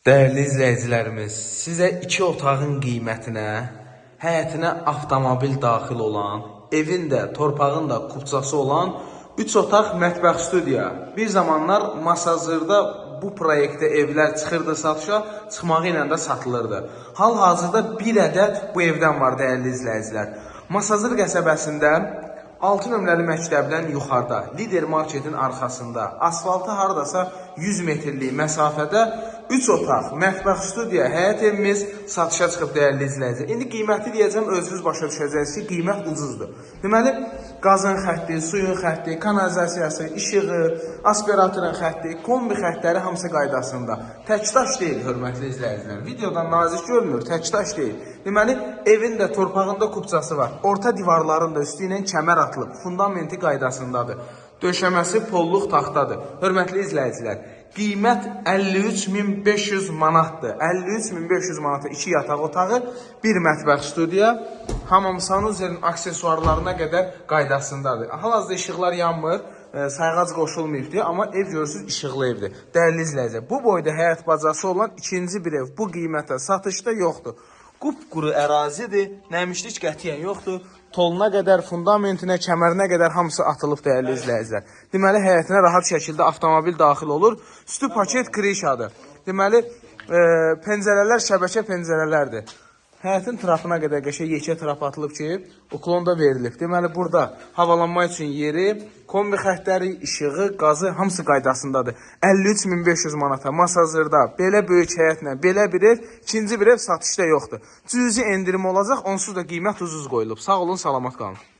Dəyərli izləyicilərimiz, sizə iki otağın qiymətinə, həyətinə avtomobil daxil olan, evin də, torpağın da kupçası olan 3 otaq mətbəx studiya. Bir zamanlar Masazırda bu proyektdə evlər çıxırdı satışa, çıxmağı ilə də satılırdı. Hal-hazırda bir ədəd bu evdən var, dəyərli izləyicilər. Masazır qəsəbəsində 6 nömrəli məktəbdən yuxarıda, Lider marketin arxasında, asfalta hardasa 100 metrlik məsafədə 3 otaq, mətbəx, studiya, həyət evimiz satışa çıxıb, dəyərli izləyicilər. İndi qiyməti deyəcəm, özünüz başa düşəcəksiniz ki, qiymət ucuzdur. Deməli, qazın xətti, suyun xətti, kanalizasiyası, işığı, aspiratorun xətti, kombi xəttləri hamısı qaydasında. Təkdaş deyil, hörmətli izləyicilər. Videodan nazik görünür, təkdaş deyil. Deməli, evin də torpağında kupçası var. Orta divarların da üstü ilə kəmər atılıb, fundamenti qaydasındadır. Döşəməsi polluq taxtadır. Hörmətli izləyicilər, qiymət 53.500 manatdır. 53.500 manata 2 yataq otağı, bir mətbəx studiya, hamam sanuzerin aksesuarlarına qədər qaydasındadır. Hal-hazırda işıqlar yanmır, sayğac qoşulmayıbdır, amma ev görürsüz işıqlı evdir. Dəyərli izləyicilər, bu boyda həyət bacası olan ikinci bir ev bu qiymətə satışda yoxdur. Qupquru ərazidir, nəmişlik qətiyyən yoxdur. Toluna qədər, fundamentinə, kəmərinə qədər hamısı atılıb, dəyərli izləyicilər. Deməli, həyətinə rahat şəkildə avtomobil daxil olur. Üstü paket krişadır. Deməli, pəncərələr şəbəkə pəncərələrdir. Həyətin trapına qədər qəşəng yekə trap atılıb ki, uklon da verilib. Deməli, burada havalanma üçün yeri, kombi xəttləri, işığı, qazı hamısı qaydasındadır. 53.500 manata Masazırda belə böyük həyətlə belə bir ev, ikinci bir ev satışda yoxdur. Cüzi endirim olacaq, onsuz da qiymət ucuz qoyulub. Sağ olun, salamat qalın.